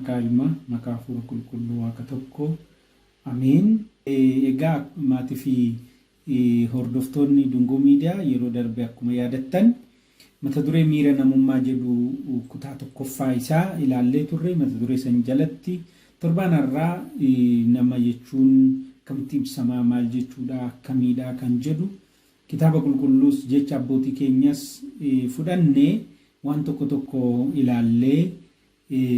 Maqaa Ilmaa, maqaa Hafuura Qulqulluu Waaqa tokko. Ameen. Egaa maatii fi hordoftoonni Dungoo Miidiyaa yeroo darbe akkuma yaadattan mata duree miira namummaa jedhu kutaa tokkoffaa isaa ilaallee turre. Mata duree san jalatti torbaan har'aa nama jechuun akkamitti ibsamaa, maal jechuudha, akkamiidha kan jedhu Kitaaba Qulqulluus jecha abbootii keenyas fudhanne waan tokko tokko ilaallee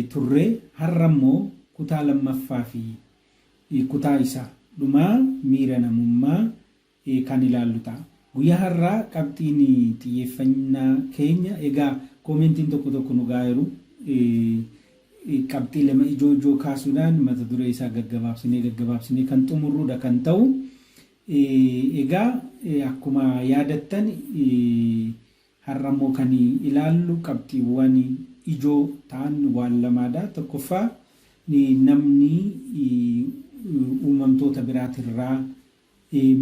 turre. Har'a immoo kutaa lammaffaa fi kutaa isa dhumaa miira namummaa kan ilaallu ta'a. Guyyaa har'aa qabxiin xiyyeeffannaa keenya egaa koomentiin tokko tokko nu ga'eeru qabxii lama ijoo ijoo kaasuudhaan mata duree isaa gaggabaabsinee gaggabaabsinee kan xumurruudha kan ta'u. Egaa akkuma yaadattan har'a immoo kan ilaallu qabxiiwwan ijoo ta'an waan lamaadha. Tokkoffaa, namni uumamtoota biraatirraa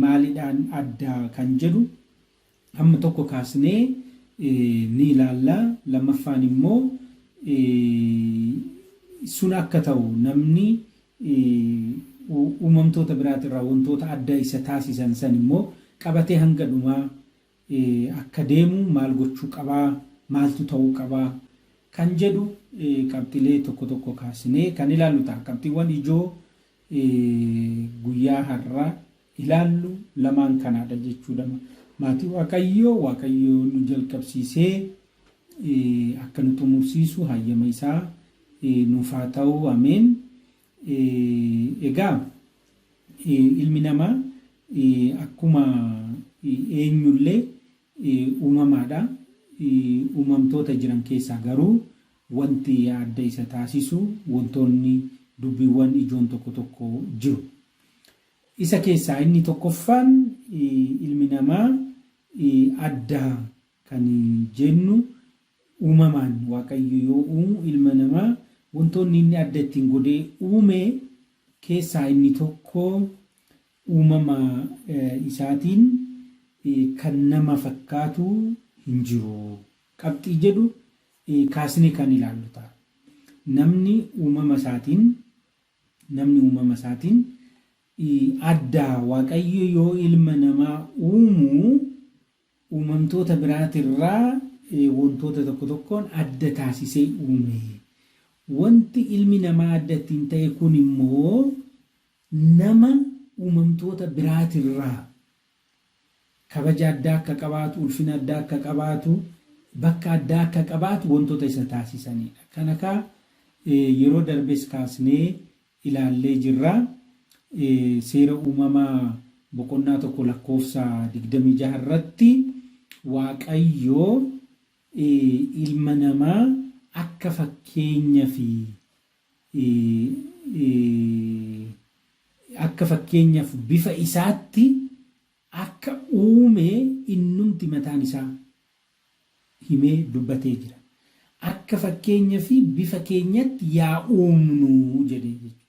maalidhaan adda kan jedhu hamma tokko kaasnee ni ilaalla. Lammaffaan immoo, sun akka ta'u namni uumamtoota biraatirraa wantoota adda isa taasisan san immoo qabatee hanga dhumaa akka deemu maal gochuu qabaa, maaltu ta'uu qabaa kan jedhu qabxilee tokko tokko kaasnee kan ilaallu ta'a. Qabxiiwwan ijoo guyyaa har'a ilaallu lamaan kanaadha jechuudha. Maatii Waaqayyoo, Waaqayyo nu jalqabsiisee akka nu xumursiisu hayyama isaa nuuf haa ta'u. Ameen. Egaa ilmi namaa akkuma eenyullee uumamaadha. Uumamtoota jiran keessaa garuu wanti adda isa taasisu wantoonni dubbiiwwan ijoon tokko tokko jiru. Isa keessaa inni tokkoffaan, ilmi namaa adda kan jennu uumamaan Waaqayyo yoo uumu ilma namaa wantoonni inni adda ittiin godhee uume keessaa inni tokko uumama isaatiin kan nama fakkaatu hin jiru qabxii jedhu kaasnee kan ilaallu ta'a. Namni uumama isaatiin Namni uumama isaatiin adda. Waaqayyo yoo ilma namaa uumu uumamtoota biraatirraa wantoota tokko tokkoon adda taasisee uume. Wanti ilmi namaa adda ittiin ta'e kun immoo nama uumamtoota biraatirraa kabaja addaa akka qabaatu, ulfina addaa akka qabaatu, bakka addaa akka qabaatu wantoota isa taasisanidha. Kana kaa yeroo darbes kaasnee ilaallee jirra. Seera Uumamaa boqonnaa 1 lakkoofsa 26 irratti Waaqayyo ilma namaa akka fakkeenya fi akka fakkeenyaaf bifa isaatti akka uume innumti mataan isaa himee dubbatee jira. Akka fakkeenya fi bifa keenyatti yaa uumnu jedhee jechuudha.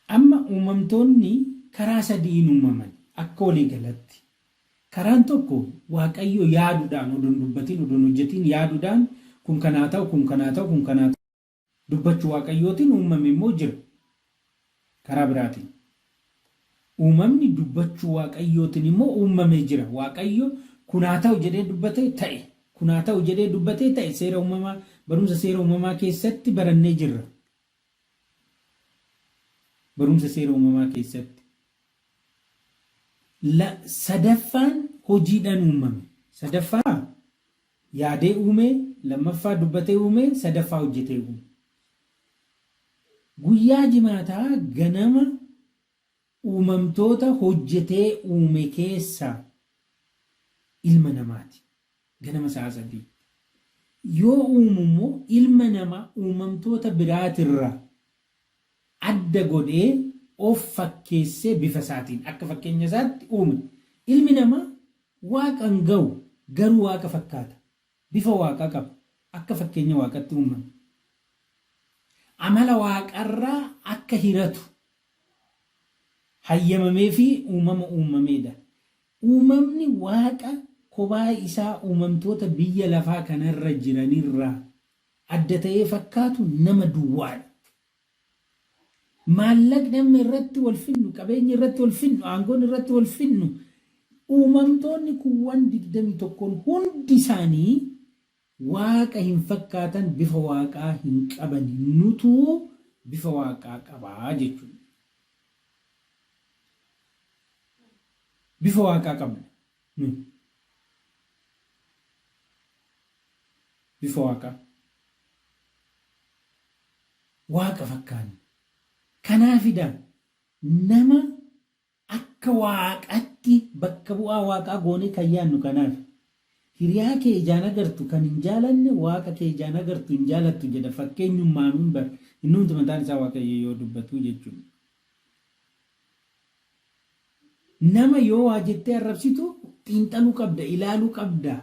Amma uumamtoonni karaa sadiin uumaman akka walii galatti. Karaan tokko, Waaqayyo yaaduudhaan, odoo hin dubbatin, odoo hin hojjetin yaaduudhaan kun kan haa ta'u, kun kan haa ta'u, kun kan haa ta'u dubbachuu Waaqayyootiin uumame immoo jira. Karaa biraatiin, uumamni dubbachuu Waaqayyootiin immoo uumamee jira. Waaqayyo kun haa ta'u jedhee dubbate, ta'e. Kun haa ta'u jedhee dubbatee, ta'e. Seera uumamaa, barumsa seera uumamaa keessatti barannee jirra. Barumsa seera uumamaa keessatti. La, sadaffaan hojiidhaan uumame. Sadaffaa yaadee uume, lammaffaa dubbatee uume, sadaffaa hojjetee uume. Guyyaa Jimaataa ganama uumamtoota hojjetee uume keessaa ilma namaati. Ganama sa'a sadiitti. Yoo uumu immoo ilma namaa uumamtoota biraatirraa adda godhee of fakkeessee bifa isaatiin akka fakkeenya isaatti uume. Ilmi namaa Waaqa hin ga'u, garuu Waaqa fakkaata. Bifa Waaqaa qaba. Akka fakkeenya Waaqatti uumame. Amala Waaqarraa akka hiratu hayyamameefii uumama uumameedha. Uumamni Waaqa kophaa isaa uumamtoota biyya lafaa kanarra jiranirraa adda ta'ee fakkaatu nama duwwaadha. Maallaqni amma irratti wal finnu, qabeenyi irratti wal finnu, aangoon irratti wal finnu, uumamtoonni kuuwwan 21n hundi isaanii Waaqa hin fakkaatan, bifa Waaqaa hin qabani. Nutu bifa Waaqaa qaba jechuudha. Bifa Waaqaa qabna nu. Bifa Waaqaa. Waaqa fakkaanna. Kanaafidha nama akka Waaqatti bakka bu'aa Waaqaa goonee kan yaadnu kanaafi. Hiriyaa kee ijaan agartu kan hin jaalanne Waaqa kee ijaan agartu hin jaalattu jedha fakkeenyummaanuun bar innumti mataan isaa Waaqayyo yoo dubbatu jechuudha. Nama yoo waa jettee arrabsitu xiinxaluu qabda, ilaaluu qabda.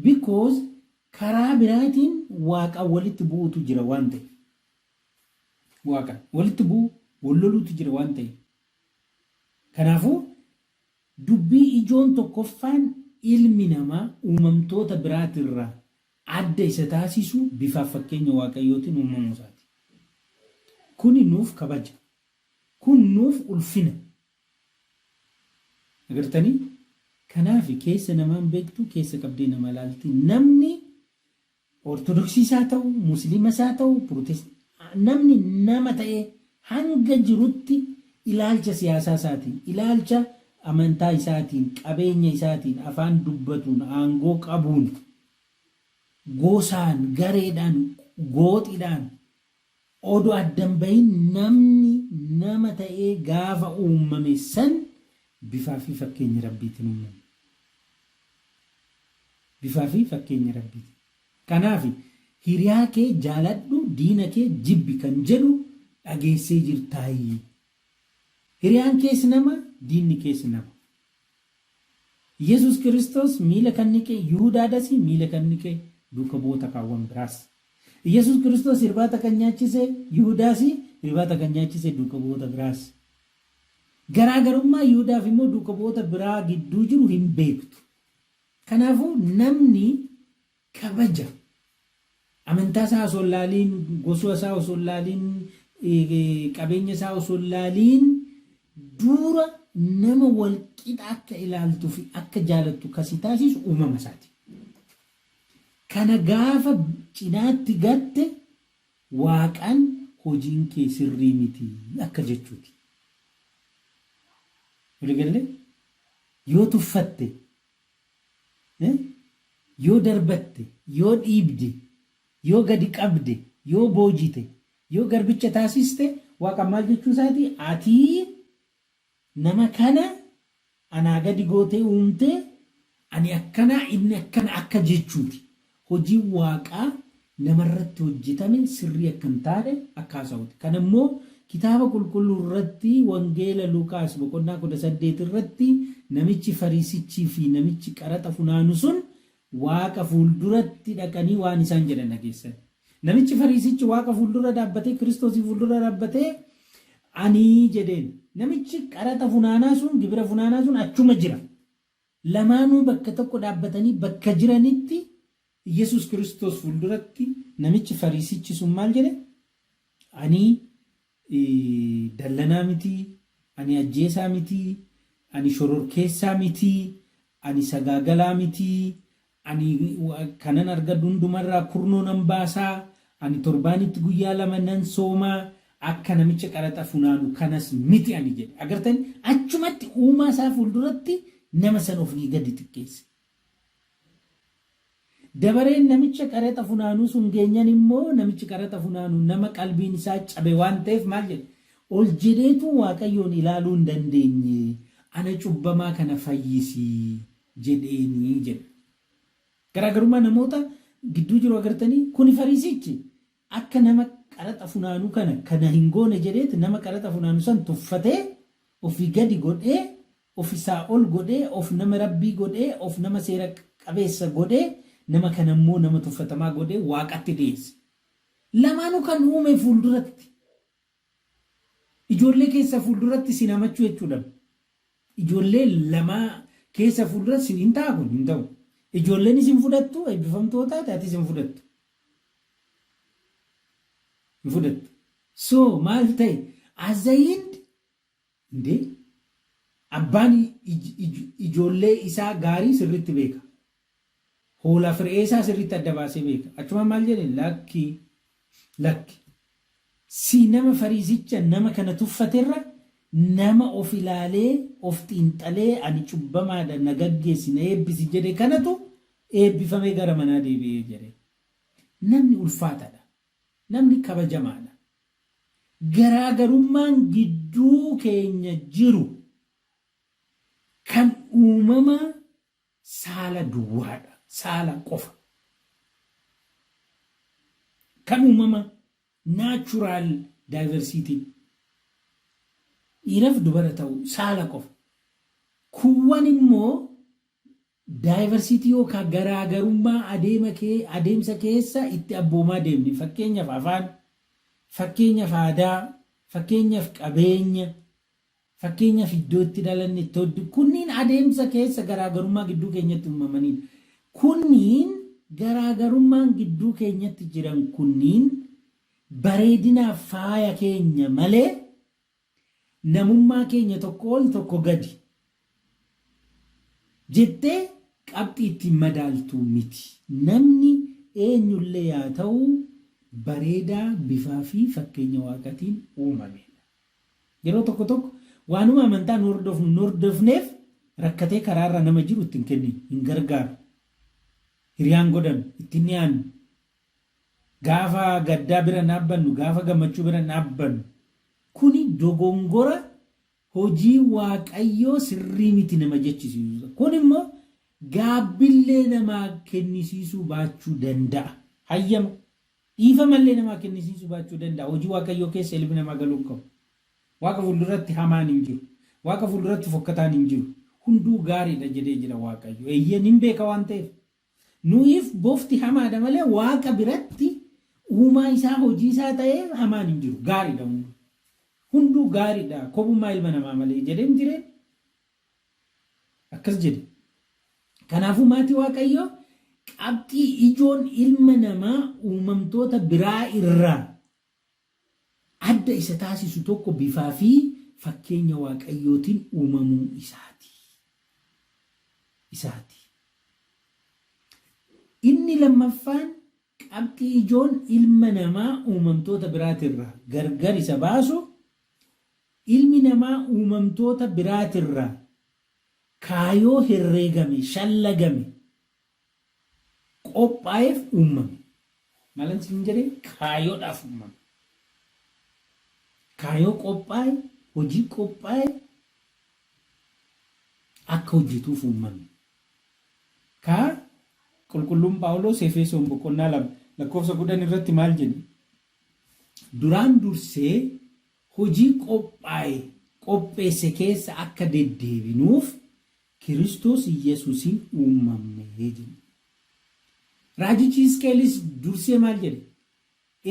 Because karaa biraatiin Waaqaan walitti bu'uutu jira waan ta'eef. Waaqaan walitti bu'uu, wal loluutu jira waan ta'eef. Kanaafuu dubbii ijoon tokkoffaan ilmi namaa uumamtoota biraatirraa adda isa taasisu bifaaf fakkeenya Waaqayyootiin uumamuu isaati. Kuni nuuf kabaja. Kun nuuf ulfina. Agartanii? Kanaafi keessa namaa hin beektu, keessa qabdee nama laalti. Namni Ortodoksiis haa ta'u, Musliimas haa ta'u, namni nama ta'ee hanga jirutti ilaalcha siyaasaa isaatiin, ilaalcha amantaa isaatiin, qabeenya isaatiin, afaan dubbatuun, aangoo qabuun, gosaan, gareedhaan, gooxidhaan odoo adda hin bahin namni nama ta'ee gaafa uummame san bifaa fi fakkeenya Rabbiitiin uummame. Bifaa fi fakkeenya Rabbiitiin. Kanaaf hiriyaa kee jaaladhu diina kee jibbi kan jedhu dhageessee jirtaayii. Hiriyaan kees nama, diinni kees nama. Yesuus Kiristoos miila kan niqe Yihudaadhasi, miila kan niqe duuka bu'oota kaawwan biraas. Yesuus Kiristoos irbaata kan nyaachise Yihudaasi, irbaata kan nyaachise duuka bu'oota biraas. Garaagarummaa Yihudaaf immoo duuka bu'oota biraa gidduu jiru hin beektu. Kanaafuu namni kabaja amantaa isaa osoo hin laaliin, gosa isaa osoo hin laaliin, qabeenya isaa osoo hin laaliin dura nama wal qixa akka ilaaltuu fi akka jaalattu kan si taasisu uumama isaati. Kana gaafa cinaatti gatte Waaqaan hojiin kee sirrii miti akka jechuuti. Walii gallee? Yoo tuffatte, yoo darbatte, yoo dhiibde, yoo gadi qabde, yoo boojite, yoo garbicha taasiste Waaqaan maal jechuu isaati? Ati nama kana anaa gadi gootee uumtee ani akkanaa inni akkana akka jechuuti. Hojiin Waaqaa namarratti hojjetame sirrii akka hin taane akka haasa'uuti. Kana immoo Kitaaba Qulqulluu irratti Wangeela Luqaas boqonnaa 18 irratti namichi Fariisichii fi namichi qaraxa funaanu sun Waaqa fuulduratti dhaqanii waan isaan jedhan dhageessan. Namichi Fariisichi Waaqa fuuldura dhaabbatee Kiristoosii fuuldura dhaabbatee ani jedheen. Namichi qaraxa funaanaa sun gibira funaanaa sun achuma jira. Lamaanuu bakka tokko dhaabbatanii bakka jiranitti Yesuus Kiristoos fuulduratti namichi Fariisichi sun maal jedhe? Ani dallanaa miti, ani ajjeesaa miti, ani shororkeessaa miti, ani sagaagalaa miti, ani kanan argadhu hundumarraa kurnoo nan baasaa, ani torbaanitti guyyaa lama nan soomaa, akka namicha qaraxa funaanu kanas miti ani jedhe. Agartani achumatti uumaa isaa fuulduratti nama sana ofii gadi xiqqeesse. Dabareen namicha qaraxa funaanuu sun geenyan immoo namichi qaraxa funaanu nama qalbiin isaa cabe waan ta'eef maal jedhe? Ol jedheetu Waaqayyoon ilaaluu hin dandeenye, ana cubbamaa kana fayyisi jedheeni jedha. Garaagarummaa namoota gidduu jiru agartanii? Kuni Fariisichi Akka nama qaraxa funaanuu kana kana hin goone jedheet nama qaraxa funaanu san tuffatee ofii gadi godhee of isaa ol godhee of nama Rabbii godhee of nama seera qabeessa godhee nama kana immoo nama tuffatamaa godhee Waaqatti dhiyeesse. Lamaanuu kan uume fuulduratti. Ijoollee keessa fuulduratti isin hamachuu jechuudha. Ijoollee lamaa keessa fuulduratti isin hin ta'a kun hin ta'u. Ijoolleen isin fudhattu eebbifamtoota taate atis hin fudhattu. Hin fudhattu. So maal ta'e? At the end indee abbaan ijoollee isaa gaarii sirriitti beeka. Hoolaa fi re'ee isaa sirriitti adda baasee beeka. Achumaan maal jedhe? Lakki lakki. Si nama Fariisicha nama kana tuffaterra nama of ilaalee of xiinxalee ani cubbamaadha na gaggeessi na eebbisi jedhe kanatu eebbifamee gara manaa deebi'ee jedhe. Namni ulfaatadha. Namni kabajamaadha. Garaagarummaan gidduu keenya jiru kan uumama saala duwwaadha. Saala qofa. Kan uumama natural diversity dhiiraf dubara ta'u saala qofa. Kuuwwan immoo diversity yookaan garaagarummaa adeema kee adeemsa keessa itti abboomaa deemni. Fakkeenyaaf afaan, fakkeenyaaf aadaa, fakkeenyaaf qabeenya, fakkeenyaaf iddoo itti dhalanne itti hoddu kunniin adeemsa keessa garaagarummaa gidduu keenyatti uumamanidha. Kunniin garaagarummaan gidduu keenyatti jiran kunniin bareedinaaf faaya keenya malee namummaa keenya tokko ol tokko gadi jettee qabxii ittiin madaaltu miti. Namni eenyullee yaa ta'u bareedaa bifaa fi fakkeenya Waaqatiin uumamedha. Yeroo tokko tokko waanuma amantaa nu hordofnu nu hordofneef rakkatee karaarra nama jiru itti hin kenninu, hin gargaaru. Hiriyaan godhannu, itti hin dhiyaannu. Gaafa gaddaa bira hin dhaabbannu, gaafa gammachuu bira hin dhaabbannu. Kuni dogongora hojii Waaqayyoo sirrii miti nama jechisiisu. Kun immoo gaabbillee namaa kennisiisuu baachuu danda'a. Hayyama. Dhiifamallee namaa kennisiisuu baachuu danda'a. Hojii Waaqayyoo keessa ilmi namaa galuu hin qabu. Waaqa fuulduratti hamaan hin jiru. Waaqa fuulduratti fokkataan hin jiru. Hunduu gaariidha jedhee jira Waaqayyo. Eeyyeen hin beeka waan ta'eef. Nuyiif bofti hamaadha malee Waaqa biratti uumaa isaa hojii isaa ta'ee hamaan hin jiru. Gaariidha hunduu. Hunduu gaariidha kophummaa ilma namaa malee jedhee miti ree? Akkas jedhe. Kanaafuu maatii Waaqayyoo qabxii ijoon ilma namaa uumamtoota biraa irraa adda isa taasisu tokko bifaa fi fakkeenya Waaqayyootiin uumamuu isaati. Isaati. Inni lammaffaan qabxii ijoon ilma namaa uumamtoota biraatirraa gargar isa baasu ilmi namaa uumamtoota biraatirraa kaayoo herreegame, shallagame, qophaa'eef uummame. Maalan siin jedhe? Kaayoodhaaf uummame. Kaayoo qophaa'e, hojii qophaa'e akka hojjetuuf uummame. Kaa qulqulluun Phaawulos Efesoon boqonnaa 2 lakkoofsa 10 irratti maal jedhe? Duraan dursee hojii qophaa'e qopheesse keessa akka deddeebinuuf Kiristoos Iyyasuusiin uummamne jedhe. Raajichi Hisqeelis dursee maal jedhe?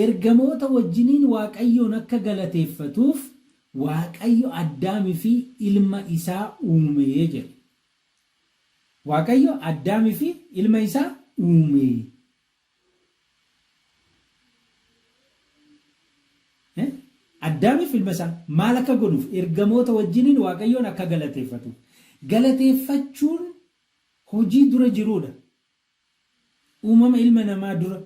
Ergamoota wajjiniin Waaqayyoon akka galateeffatuuf Waaqayyo Addaamii fi ilma isaa uume jedhe. Waaqayyo Addaamii fi ilma isaa uume. Addaamiif ilma isaa maal akka godhuuf ergamoota wajjiniin Waaqayyoon akka galateeffatuuf. Galateeffachuun hojii dura jiruudha. Uumama ilma namaa dura.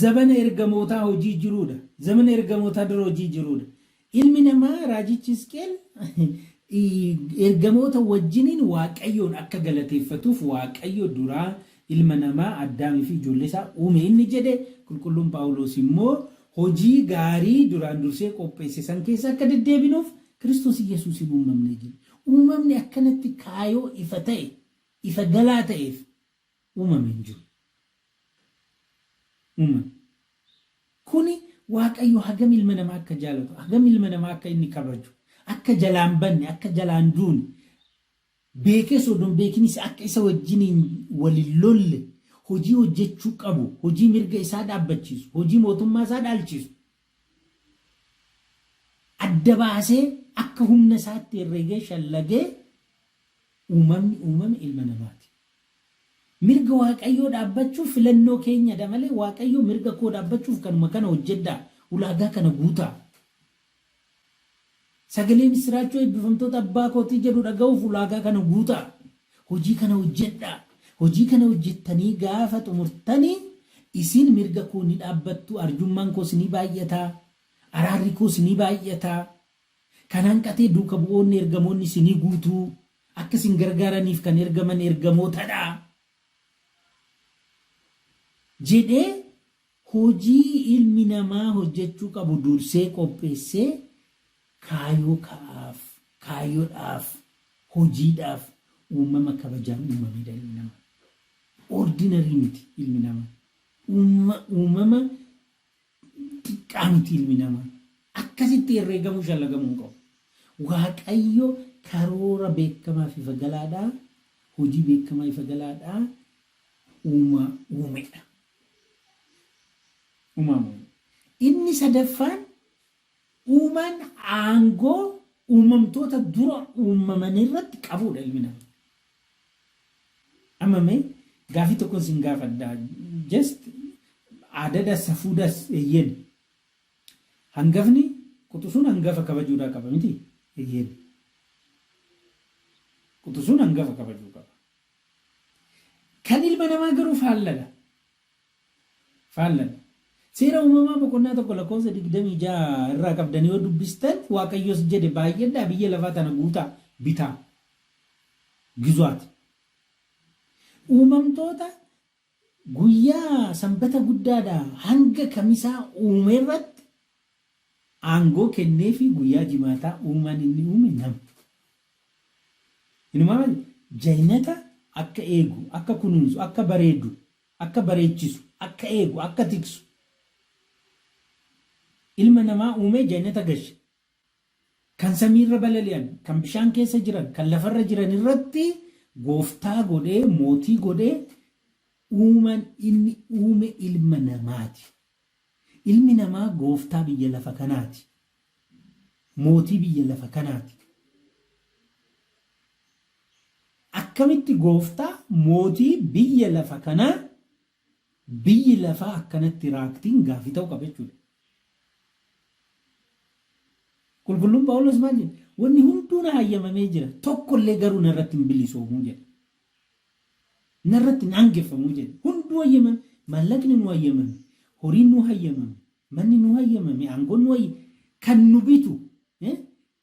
Zabana ergamootaa hojii jiruudha. Zamana ergamootaa dura hojii jiruudha. Ilmi namaa raajichi Hisqeel ergamoota wajjiniin Waaqayyoon akka galateeffatuuf Waaqayyo duraa ilma namaa Addaamii fi ijoollee isaa uume inni jedhe qulqulluun Phaawulos immoo hojii gaarii duraan dursee qopheesse san keessa akka deddeebinuuf Kiristoos Iyyasuusiin uumamne jedhe. Uumamni akkanatti kaayoo ifa ta'e, ifa galaa ta'eef uumame hin jiru. Uumame. Kuni Waaqayyo hagam ilma namaa akka jaalatu, hagam ilma namaa akka inni kabaju, akka jalaan banne, akka jalaan duune, beekees odoo hin beekinis akka isa wajjiniin wal hin lolle, hojii hojjechuu qabu, hojii mirga isaa dhaabbachiisu, hojii mootummaa isaa dhaalchisu, adda baasee akka humna isaatti herregee shallagee uumamni uumame ilma namaati. Mirga Waaqayyoo dhaabbachuuf filannoo keenyadha malee Waaqayyo mirga koo dhaabbachuuf kanuma kana hojjedhaa, ulaagaa kana guutaa. Sagalee missiraachoo eebbifamtoota abbaa kootii jedhu dhaga'uuf ulaagaa kana guutaa. Hojii kana hojjedhaa. Hojii kana hojjettanii gaafa xumurtanii isin mirga koo ni dhaabbattu, arjummaan koos ni baay'ata, araarri koos ni baay'ata. Kan hanqatee duuka bu'oonni ergamoonni isinii guutu, akka isin gargaaraniif kan ergaman ergamootadha jedhee hojii ilmi namaa hojjechuu qabu dursee qopheessee kaayoo ka'aaf, kaayodhaaf, hojiidhaaf uumama kabajaan uumamedha ilmi namaa. Ordinary miti ilmi namaa. Uumama xiqqaa miti ilmi namaa. Akkasitti herreegamuu shallagamuu hin qabu. Waaqayyo karoora beekamaa fi ifa galaadhaa, hojii beekamaa ifa galaadhaa uumaa uumedha. Uumaa uume. Inni sadaffaan uumaan aangoo uumamtoota dura uumaman irratti qabuudha ilmi namaa. Amma mee gaafii tokkon sin gaafadha. Just aadadas safuudas eeyyeen. Hangafni quxusuun hangafa kabajuudhaa qaba miti? Eeyyeen. Quxusuun hangafa kabajuu qaba. Kan ilma namaa garuu faalladha. Faalladha. Seera uumamaa boqonnaa 1 lakkoofsa 26 irraa qabdanii yoo dubbistan Waaqayyos jedhe baay'adhaa biyya lafaa tana guutaa bitaa. Gizuwaati. Uumamtoota guyyaa sanbata guddaadhaa hanga kamisaa uume irratti aangoo kenneefii guyyaa jimaataa uumaan inni uume nama. Inumaa maal jaynata akka eegu, akka kunuunsu, akka bareedu, akka bareechisu, akka eegu, akka tiksu ilma namaa uumee jaynata gashe. Kan samiirra balali'an, kan bishaan keessa jiran, kan lafarra jiran irratti gooftaa godhee, mootii godhee uumaan inni uume ilma namaati. Ilmi namaa gooftaa biyya lafa kanaati. Mootii biyya lafa kanaati. Akkamitti gooftaa mootii biyya lafa kanaa biyyi lafaa akkanatti raaktiin gaafii ta'uu qaba jechuudha. Qulqulluun Phaawulos maal jedhe? Wanni hunduu na hayyamamee jira, tokko illee garuu narratti hin bilisoomuu jedhe. Narratti hin aangeffamuu jedhe. Hunduu hayyamame, maallaqni nu hayyamame, horiin nu hayyamame, manni nu hayyamame, aangoon nu hayyamame, kan nu bitu,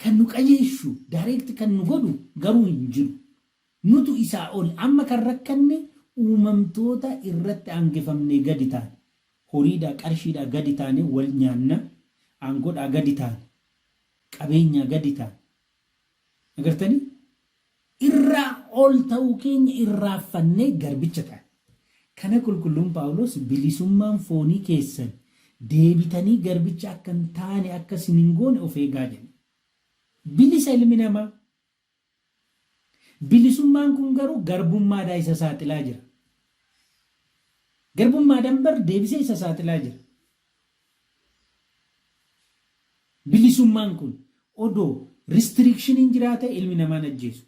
kan nu qajeeshu, direct kan nu godhu garuu hin jiru. Nutu isaa ol. Amma kan rakkanne uumamtoota irratti aangefamnee gadi taane. Horiidhaa, qarshiidhaa gadi taane wal nyaanna. Aangodhaa gadi taane. Qabeenyaa gadi taane. Agartanii? Irraa ol ta'uu keenya irraaffannee garbicha taane. Kana Qulqulluun Phaawulos bilisummaan foonii keessan deebitanii garbicha akka hin taane akka isin hin goone of eegaa jedhe. Bilisa ilmi namaa. Bilisummaan kun garuu garbummaadhaa isa saaxilaa jira. Garbummaadhaan bar deebisee isa saaxilaa jira. Bilisummaan kun odoo restrictioniin jiraate ilmi namaa hin ajjeesu.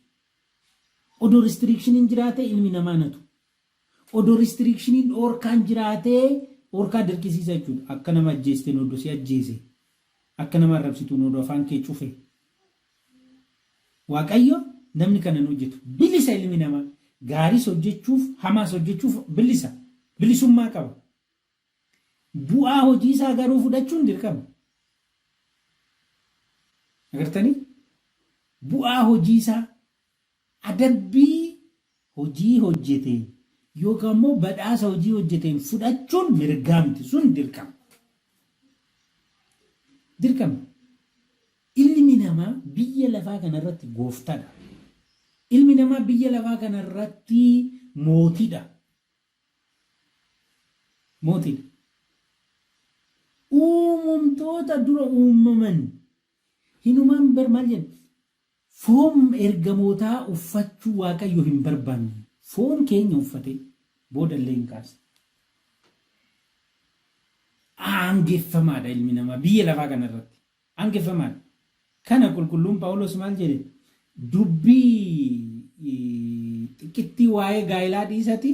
Odoo restrictioniin jiraate ilmi namaa hin hatu. Odoo restrictioniin dhoorkaan jiraatee dhoorkaa dirqisiisa jechuudha. Akka nama ajjeesteen odoo si ajjeese. Akka nama arrabsituun odoo afaan kee cufe. Waaqayyo namni kana hin hojjetu. Bilisa ilmi namaa. Gaariis hojjechuuf, hamaas hojjechuuf bilisa. Bilisummaa qaba. Bu'aa hojii isaa garuu fudhachuun dirqama. Agartanii? Bu'aa hojii isaa adabbii hojii hojjeteen yookaan immoo badhaasa hojii hojjeteen fudhachuun mirgaa miti. Sun dirqama. Dirqama. Ilmi namaa biyya lafaa kanarratti gooftadha. Ilmi namaa biyya lafaa kanarratti mootiidha. Mootiidha. Uumamtoota dura uumaman hinumaan bar maal jenna? Foon ergamootaa uffachuu Waaqayyo hin barbaanne. Foon keenya uffatee booda illee hin kaasne. Aangeffamaadha ilmi namaa biyya lafaa kana irratti. Aangeffamaadha. Kana qulqulluun Phaawulos maal jedhe? Dubbii xiqqittii waa'ee gaa'elaa dhiisati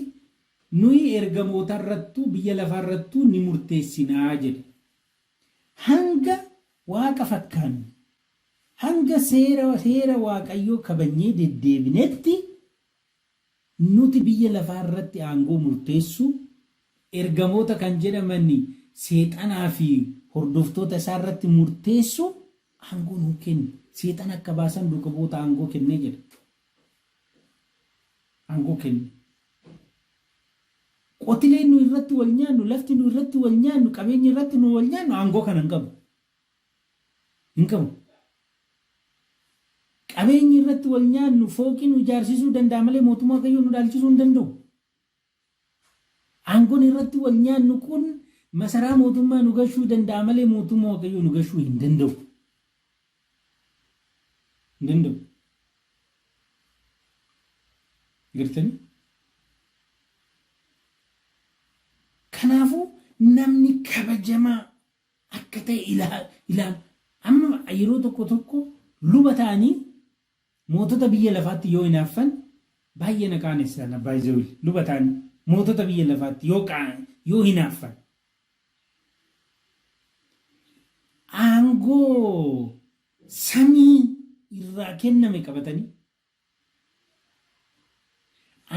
Nuyi ergamootarrattuu biyya lafaarrattuu ni murteessinaa jedhe. Hanga Waaqa fakkaannu, hanga seera seera Waaqayyoo kabajnee deddeebinetti nuti biyya lafaa irratti aangoo murteessuu, ergamoota kan jedhaman seexanaa fi hordoftoota isaa irratti murteessuu aangoo nuu kenne. Seexana akka baasan duuka bu'oota aangoo kennee jedha. Aangoo kenne. Qotileen nu irratti wal nyaannu, lafti nu irratti wal nyaannu, qabeenyi irratti nu wal nyaannu aangoo kana hin qabu. Hin qabu. Qabeenyi irratti wal nyaannu fooqii nu ijaarsisuu danda'a malee mootummaa Waaqayyoo nu dhaalchisuu hin danda'u. Aangoon irratti wal nyaannu kun masaraa mootummaa nu gashuu danda'a malee mootummaa Waaqayyoo nu gashuu hin danda'u. Hin danda'u. Gartanii? Kanaafuu namni kabajamaa akka ta'e ilaalu. Amma yeroo tokko tokko luba ta'anii mootota biyya lafaatti yoo hinaaffan baay'ee na qaanessa na baay'ee luba ta'anii mootota biyya lafaatti yoo yoo hinaaffan. Aangoo samii irraa kenname qabatanii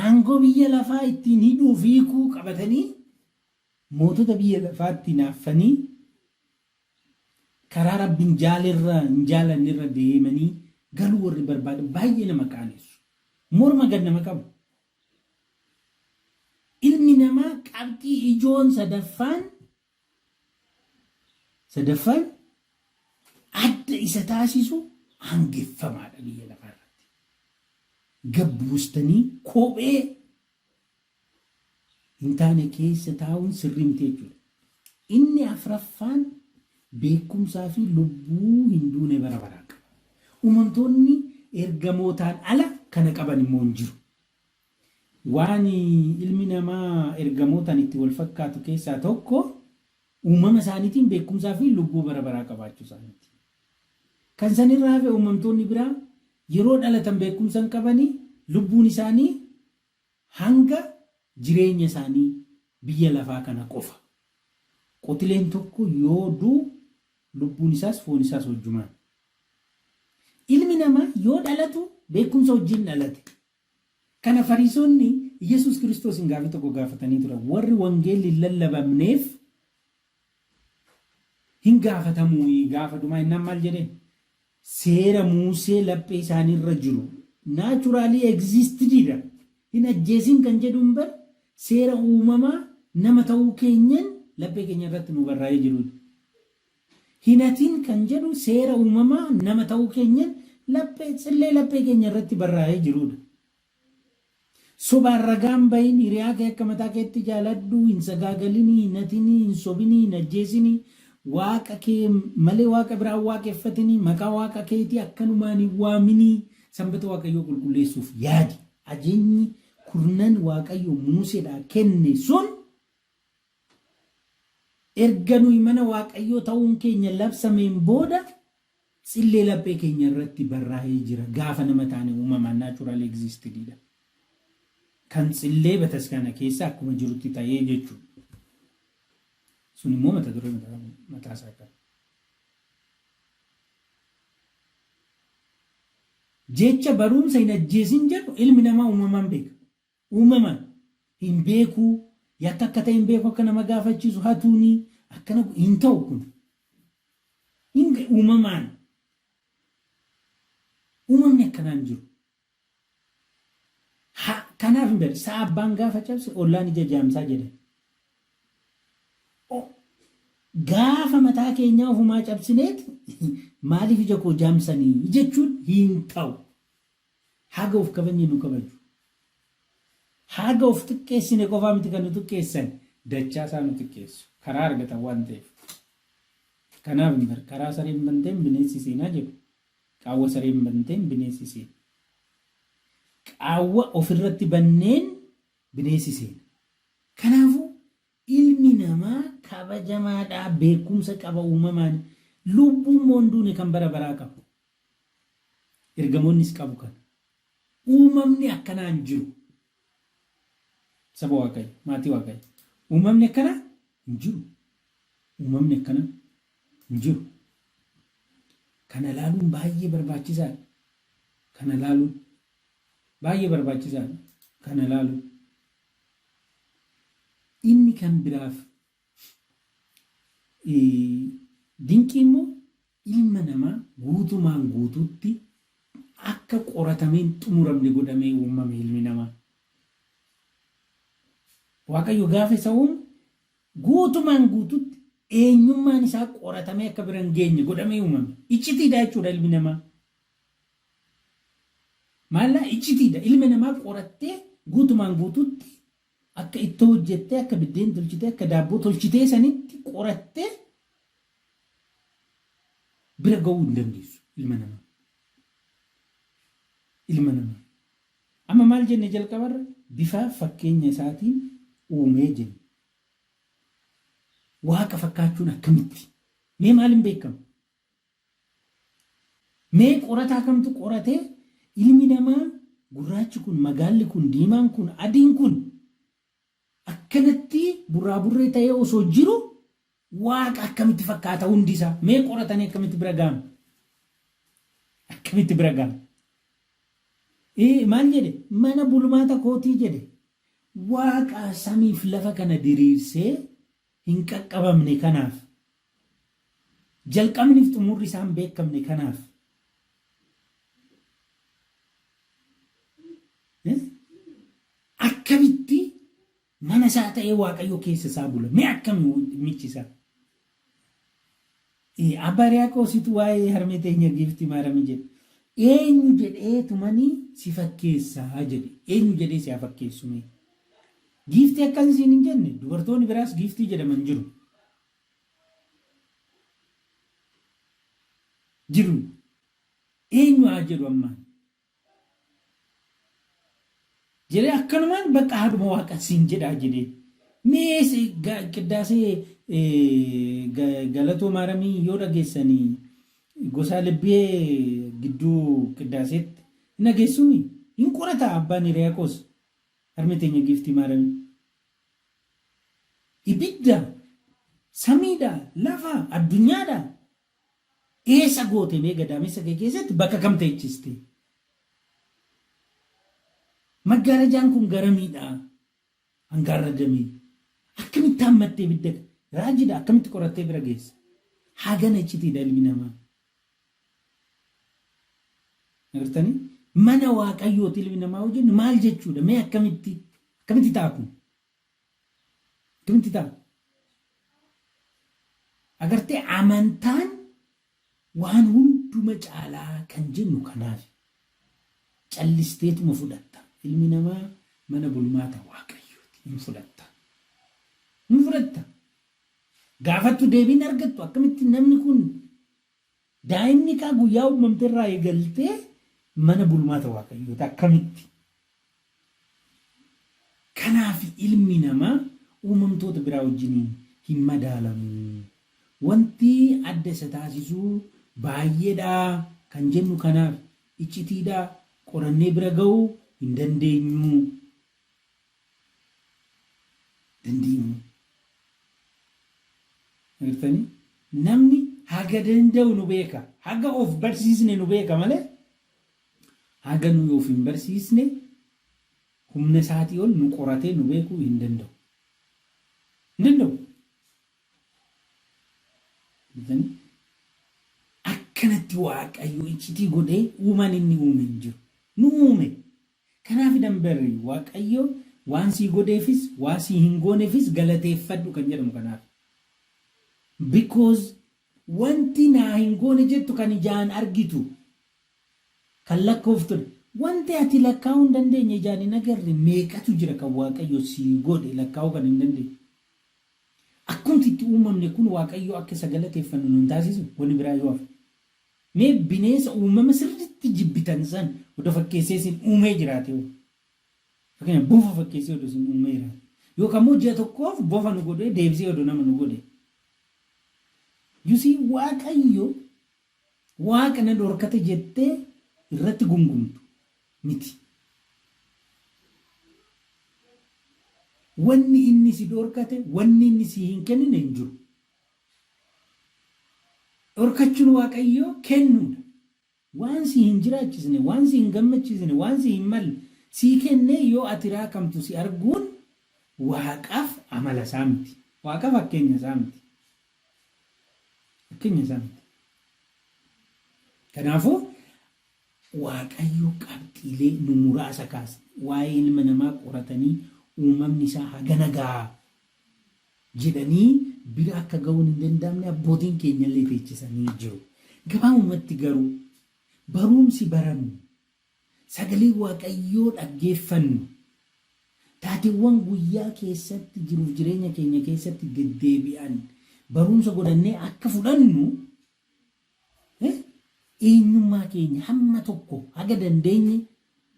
Aangoo biyya lafaa ittiin hidhuu fi hiikuu qabatanii mootota biyya lafaatti hinaaffanii karaa Rabbi hin jaalerra hin jaalannerra deemanii galuu warri barbaadan baay'ee nama qaanessu. Morma gad nama qabu. Ilmi namaa qabxii ijoon sadaffaan Sadaffaan adda isa taasisu aangeffamaadha biyya lafaa irratti. Gad buustanii kophee hin taane keessa taa'uun sirrii miti jechuudha. Inni afraffaan beekumsaa fi lubbuu hin duune bara baraan qaba. Uumamtoonni ergamootaan ala kana qaban immoo hin jiru. Waan ilmi namaa ergamootaan itti wal fakkaatu keessaa tokko uumama isaaniitiin beekumsaa fi lubbuu bara baraa qabaachuu isaaniiti. Kan sanirraa hafe uumamtoonni biraa yeroo dhalatan beekumsa hin qabani, lubbuun isaanii hanga jireenya isaanii biyya lafaa kana qofa. Qotileen tokko yoo du'u lubbuun isaas foon isaas wajjumaan. Ilmi namaa yoo dhalatu beekumsa wajjin dhalate. Kana Fariisonni Yesuus Kiristoosiin gaafii tokko gaafatanii turan. Warri wangeelli hin lallabamneef hin gaafatamuu gaafa dhumaa innaan maal jedheen? Seera Muusee laphee isaaniirra jiru naturally existed dha. Hin ajjeesin kan jedhuun bar seera uumamaa nama ta'uu keenyan laphee keenya irratti nu barraa'ee jirudha. Hin hatin kan jedhu seera uumamaa nama ta'uu keenyan laphee tsillee laphee keenya irratti barraa'ee jiruudha. Sobaan ragaa hin bahin, hiriyaa kee akka mataa keetti jaaladhu, hin sagaagalini, hin hatini, hin sobini, hin ajjeesini, Waaqa kee malee waaqa biraa hin waaqeffatini, maqaa Waaqa keetii akkanumaan hin waamini, Sanbata Waaqayyoo qulqulleessuuf yaadi. Ajeenyi kurnan Waaqayyo Muuseedhaa kenne sun Erga nuyi mana Waaqayyoo ta'uun keenya labsameen booda tsillee laphee keenya irratti barraa'ee jira. Gaafa nama taane uumamaan naturally existed dha. Kan tsillee bataskaana keessa akkuma jirutti ta'ee jechuudha. Sun immoo mata duree mataa isaa qaba. Jecha barumsa hin ajjeesin jedhu ilmi namaa uumamaan beeka. Uumamaan hin beekuu, yakka akka ta'e hin beeku, akka nama gaafachiisu, hatuuni, akkana hin ta'u kun. Hin uumamaan. Uumamni akkanaa hin jiru. Ha, kanaaf hin beeku. Sa'a abbaan gaafa cabse ollaan ija jaamsaa jedhan. Gaafa mataa keenyaa ofumaa cabsineet maaliif ija koo jaamsanii jechuun hin ta'u. Haga of kabajne nu kabaju. Haga of xiqqeessine qofaa miti kan nu xiqqeessan, dachaa isaa nu xiqqeessu. Karaa argatan waan ta'eef. Kanaaf hin bar karaa sareen banteen bineensi seenaa jedhu. Qaawwa sareen banteen bineensi seena. Qaawwa ofirratti banneen bineensi seena. Kanaafuu ilmi namaa kabajamaadha, beekumsa qaba uumamaan. Lubbuu immoo hin duune kan bara baraa qaba. Ergamoonnis qabu kana. Uumamni akkanaa hin jiru. Saba Waaqayyo, maatii Waaqayyo. Uumamni akkanaa hin jiru. Uumamni akkanaa hin jiru. Kana laaluun baay'ee barbaachisaadha. Kana laaluun baay'ee barbaachisaadha. Kana laaluun. Inni kan biraaf dinqii immoo ilma namaa guutumaan guutuutti akka qoratamee hin xumuramne godhamee uumame ilmi namaa. Waaqayyo gaafa isa uumu guutumaan guututti eenyummaan isaa qoratamee akka bira hin geenye godhamee uumame. Iccitiidha jechuudha ilmi namaa. Maallaa iccitiidha. Ilmi namaa qorattee guutumaan guututti akka ittoo hojjettee, akka biddeen tolchitee, akka daabboo tolchitee sanitti qorattee bira ga'uu hin dandeessu ilma namaa. Ilma namaa. Amma maal jenne jalqabarra? Bifa fakkeenya isaatiin uumee jenne. Waaqa fakkaachuun akkamitti? Mee maaliin beekama? Mee qorataa kamtu qoratee ilmi namaa gurraachi kun, magaalli kun, diimaan kun, adiin kun akkanatti burraaburree ta'ee osoo jiru Waaqa akkamitti fakkaata hundi isaa? Mee qoratanii akkamitti bira ga'an? Akkamitti bira ga'an? Ee maal jedhe? Mana bulmaata kootii jedhe. Waaqa samiif lafa kana diriirsee hin qaqqabamne kanaaf Jalqabniif xumurri isaa hin beekamne kanaaf akkamitti mana isaa ta'ee Waaqayyo keessa isaa bula? Mee akkami dhimmichi isaa? Abbaa Hiriyaaqoositu waa'ee harmee teenya giiftii Maaramii jedhe. Eenyu jedhee tumanii si fakkeessaa jedhe. Eenyu jedhee si haa fakkeessu mee? Giiftii akkas isiin hin jenne dubartoonni biraas giiftii jedhaman jiru. Jiru. Eenyu haa jedhu ammaan? Jedhee akkanumaan bakka haadhuma waaqa siin jedhaa jedhee. Mee qiddaasee galatoo maaramii yoo dhageessanii gosaa libbee gidduu qiddaaseetti hin dhageessumi? Hin qorata abbaan Hiriyaaqoos harmee teenya giiftii maaramii. Ibidda, samiidha, lafa, addunyaadha. Eessa goote mee gadaamessa kee keessatti bakka kam teechiste? Maggaarajaan kun garamiidha? Hangaarradamee. Akkamitti hammattee ibidda raajidha akkamitti qorattee bira geessa? Hagana iccitiidha ilmi namaa. Agartanii? Mana Waaqayyooti ilmi namaa yoo jennu maal jechuudha? Mee akkamitti akkamitti ta'a kun? Akkamitti ta'a? Agartee amantaan waan hunduma caalaa kan jennu kanaaf. Callisteetuma fudhatta. Ilmi namaa mana bulmaata Waaqayyooti. Hin fudhatta. Hin fudhatta. Gaafattu deebiin argattu akkamitti namni kun Daa'imni kaa guyyaa uumamte irraa eegaltee mana bulmaata Waaqayyooti. Akkamitti? Kanaaf ilmi namaa uumamtoota biraa wajjiniin hin madaalamu. Wanti adda isa taasisu baay'eedha kan jennu kanaaf. Iccitiidha, qorannee bira ga'uu hin dandeenyu. Dandeenyu. Agartanii? Namni haga danda'u nu beeka. Haga of barsiisne nu beeka malee haga nuyi of hin barsiisne humna isaatii ol nu qoratee nu beekuu hin danda'u. Hin danda'u. Agartanii? Akkanatti Waaqayyo iccitii godhee uumaan inni uume hin jiru. Nu uume. Kanaaf dambarri Waaqayyo waan sii godheefis waa sii hin goonefis galateeffadhu kan jedhamu kanaaf. Because wanti naa hin goone jettu kan ijaan argitu kan lakkooftudha. Wanti ati lakkaa'uu hin dandeenye ijaan hin agarre meeqatu jira kan Waaqayyo sii godhe lakkaa'uu kan hin dandeenye. Akkumti itti uumamne kun Waaqayyo akka isa galateeffannu nun taasisu wanni biraa yoo hafe. Mee bineensa uumama sirriitti jibbitan san odoo fakkeessee isin uumee jiraate hoo? Fakkeenyaaf bofa fakkeessee odoo isin uumee jiraate. Yookaan immoo ji'a tokkoof bofa nu godhee deebisee odoo nama nu godhe. You see, Waaqayyo Waaqa na dhorkate jettee irratti gungumtu miti. Wanni inni si dhorkate, wanni inni sii hin kennine hin jiru. Dhorkachuun Waaqayyoo kennuudha. Waan si hin jiraachisne, waan si hin gammachiisne, waan si hin malle sii kennee yoo ati raakamtu si arguun Waaqaaf amala isaa miti. Waaqaaf fakkeenya isaa miti. Fakkeenya isaa miti. Kanaafuu Waaqayyo qabxiilee nu muraasa kaasne waa'ee ilma namaa qoratanii uumamni isaa hagana ga'a jedhanii bira akka ga'uun hin danda'amne abbootiin keenyallee teechisanii jiru. Gabaabumatti garuu baruumsi barannu, sagalee Waaqayyoo dhaggeeffannu, taateewwan guyyaa keessatti jiruuf jireenya keenya keessatti deddeebi'an barumsa godhannee akka fudhannu eenyummaa keenya hamma tokko haga dandeenye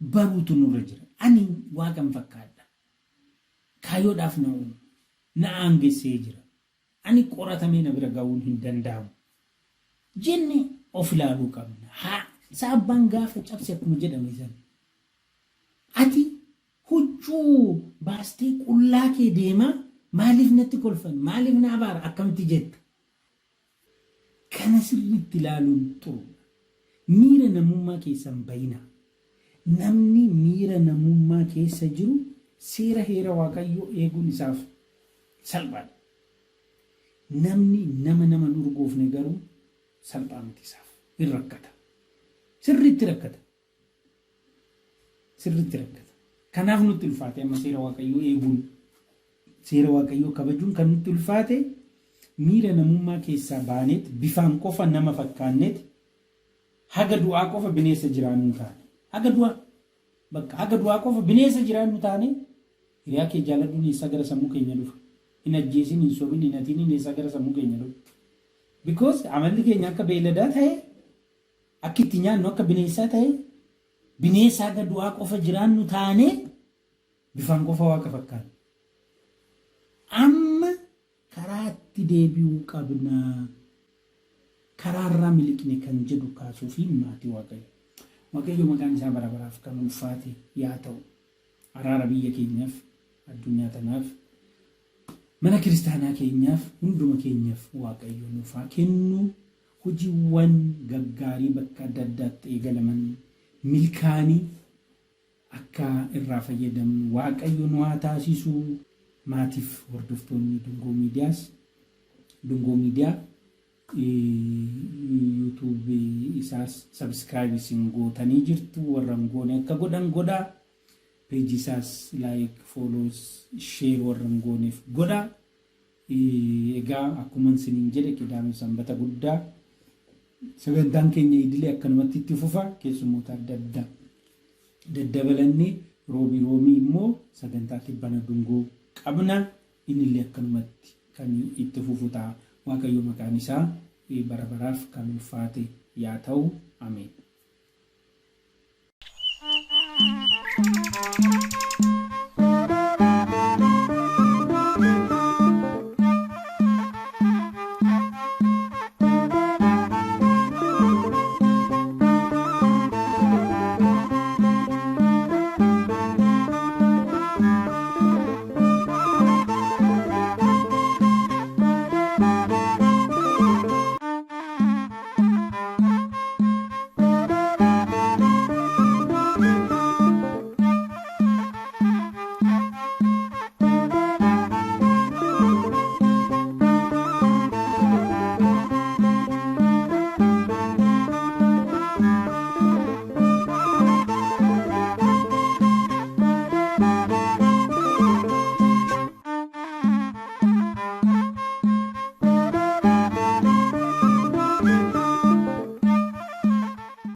baruutu nurra jira. Ani Waaqan fakkaadha. Kaayyoodhaaf na uume. Na aangessee jira. Ani qoratamee na bira ga'uun hin danda'amu. Jenne of ilaaluu qabna. Haa saabbaan gaafa cabse akkuma jedhame sana. Ati huccuu baastee qullaa kee deemaa maaliif natti kolfan maaliif na abaara akkamitti jetta? Kana sirriitti ilaaluun xuruudha. Miira namummaa keessaa hin bayinaa. Namni miira namummaa keessa jiru seera heera Waaqayyoo eeguun isaaf salphaadha. Namni nama nama hin urgoofne garuu salphaa miti isaaf. Hin rakkata. Sirriitti rakkata. Sirriitti rakkata. Kanaaf nutti ulfaate amma seera Waaqayyoo eeguun, seera Waaqayyoo kabajuun kan nutti ulfaate miira namummaa keessaa baaneet bifaan qofa nama fakkaanneet haga du'aa qofa bineensa jiraannu taane. Haga du'aa bakka haga du'aa qofa bineensa jiraannu taane hiriyaa kee jaaladhuun eessaa gara sammuu keenya dhufa? Hin ajjeesin, hin sobin, hin hatiniin eessaa gara sammuu keenya dhufa? Because amalli keenya akka beeyladaa ta'e Akki itti nyaannu akka bineensaa ta'e, bineensa haga du'aa qofa jiraannu taanee bifaan qofa Waaqa fakkaanna. Amma karaatti deebi'uu qabna. Karaarraa miliqne kan jedhu kaasuufi maatii Waaqayyo. Waaqayyo maqaan isaa bara baraaf kan ulfaate yaa ta'u. Araara biyya keenyaaf, addunyaa tanaaf, mana kiristaanaa keenyaaf, hunduma keenyaaf Waaqayyo nuuf haa kennu. Hojiiwwan gaggaarii bakka adda addaatti eegalaman milkaa'anii akka irraa fayyadamnu Waaqayyo nu haa taasisu. Maatiif hordoftoonni Dungoo Miidiyaas Dungoo Miidiyaa YouTube isaas subscribe isin gootanii jirtu warra hin goone akka godhan godhaa. Peejii isaas like, follows, share warra hin gooneef godhaa. Egaa akkuman isiniin jedhe Qidaamee Sanbata guddaa sagantaan keenya idilee akkanumatti itti fufa keessummoota adda addaa daddabalannee roobii roomii immoo sagantaa tibbana dungoo qabna innillee akkanumatti kan itti fufu ta'a Waaqayyo maqaan isaa bara baraaf kan ulfaate yaa ta'u ameen.